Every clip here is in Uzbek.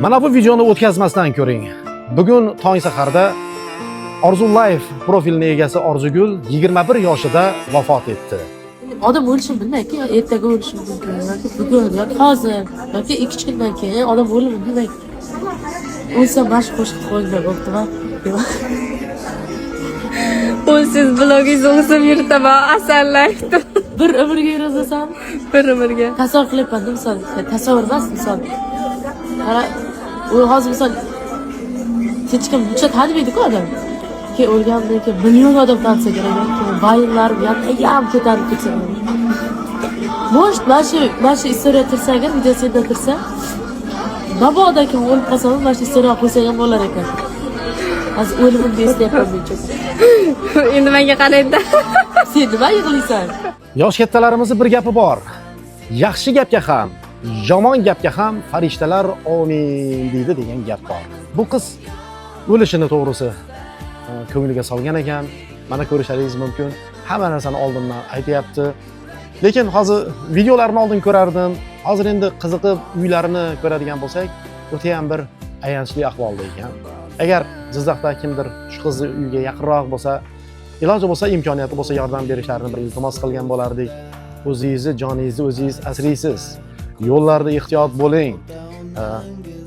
Mana bu videoni o'tkazmasdan ko'ring. Bugun tong saharda Orzu Life profilining egasi Orzugul 21 yoshida vafot etdi. Odam o'lishini bilmaydi, yo ertaga o'lishi mumkin, yoki bugun, yoki hozir, yoki 2-3 kundan keyin odam o'limini bilmaydi. O'lsam, mana shu qo'shiqni qo'yinglar, bo'ptimi? O'lsiz blogingizni o'zim yuritaman, Asal Life'da. Bir umrga yurazasan. Bir umrga. Tasavvur qilyapmanda, misol, tasavvur emas, misol. Qara, u hozir, misol, hech kim buncha tanimaydi-ku odam. Keyin o'lgandan keyin million odam tanisa kerak, keyin vaynlarim yanayam ko'tarilib ketsa. Может, mana shu история tursa agar, video senda tursa, mabodo kim o'lib qolsam, mana shu история qo'ysang ham bo'lar ekan. Hozir o'limimni eslayapman men cho'p. Endi menga qaraydi. Sen nima yig'laysan? Yosh kattalarimizni bir gapi bor. Yaxshi gapga ham, yomon gapga ham farishtalar "omin" deydi degan gap bor. Bu qiz o'lishini, to'g'risi, ko'ngliga solgan ekan. Mana, ko'rishlaringiz mumkin. Hamma narsani oldindan aytyapti. Lekin hozir videolarni oldin ko'rardim. Hozir endi qiziqib uylarini ko'radigan bo'lsak, o'ta ham bir ayanchli ahvolda ekan. Agar Jizzaxda kimdir shu qizni uyiga yaqinroq bo'lsa, iloji bo'lsa, imkoniyati bo'lsa, yordam berishlarini bir iltimos qilgan bo'lardik. O'zingizni joningizni o'zingiz asraysiz. Yo'llarda ehtiyot bo'ling.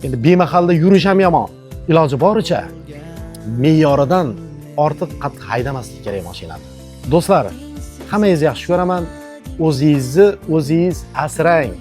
Endi bemahalda yurish ham yomon. Iloji boricha me'yoridan ortiq qattiq haydamaslik kerak mashinani. Do'stlar, hammangizni yaxshi ko'raman. O'zingizni o'zingiz asrang.